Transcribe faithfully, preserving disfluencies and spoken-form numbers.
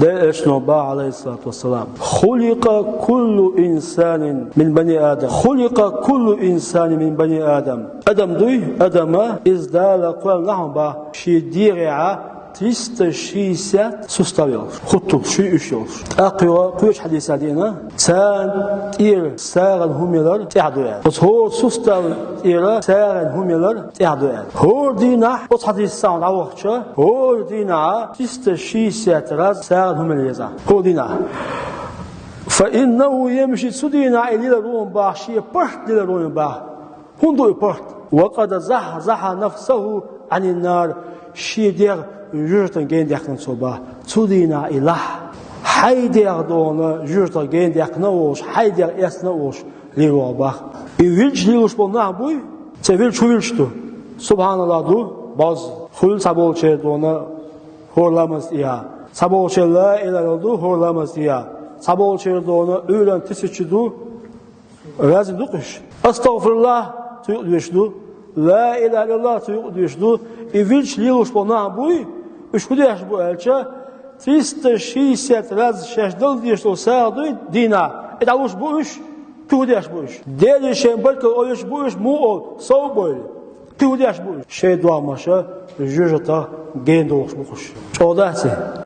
Дела Элчано баха, алейхиссалату вассалам: «خلق كل إنسان من بني آدم. خلق كل إنسان من بني آدم». Адам дуй, Адама, из Дала кхоьллина нах ба, ший дегӀехьа триста шестьдесят сустав йолуш, хӀуттуш, ши уьш йолуш. ТӀаккха йо кхечу хьадисехь деана, царна тӀера сагӀина хӀума ялар тӀехь ду аьлла. Оцу хӀора сустав тӀера сагӀина хӀума ялар тӀехь ду аьлла. ХӀора дийнахь, оцу хьадисехь дӀавахча, хӀора дийнахь триста шестьдесят раз сагӀина хӀума яла еза. ХӀора дийнахь. «فإنه يمشي», цу дийнахь и лелар ву баха, шен паргӀат лелар ву баха. ХӀунда ду и паргӀат? «وقد زحزح نفسه عن النار», шен дегӀ жожагӀатан гена даьккхина цо баха. Цу дийнахь и лахь, хьайн дегӀ дона жожагӀатан гена даьккхина а волуш, хьайн дегӀ эцна а волуш, лелор ву баха. И вилча лелош болу нах буй? Цхьа вилча хӀун вилча ду? СубхьаналлахӀ ду, бозза. Хуьлу цхьаболчеран дона хӀора ламаз тӀехьа. Цхьаболчеран ла илаха иллаллахӀ ду хӀора ламаз тӀехьа. Цхьаболчеран дона Ӏуьйранна тисача ду, разим ду-кх уьш. АстагӀфируллахӀ цу юкъа доьшуш ду. Ла илаха иллаллахӀ цу юкъа доьшуш ду. И вилча лелош болу нах буй? Уьш хӀун деш бу аьлча, триста шестьдесят раз шаьш дала дезаш долу сагӀа дуй дийнахь, и дӀалуш бу уьш? Кхин хӀун деш бу уьш? Деле шайн баркалла олуш бу уьш, муха олу, сов а бовлий? Кхин хӀун деш бу уьш? Шайн догӀмаша жожагӀатан гена дохуш бу уьш. ЧӀогӀа дац и?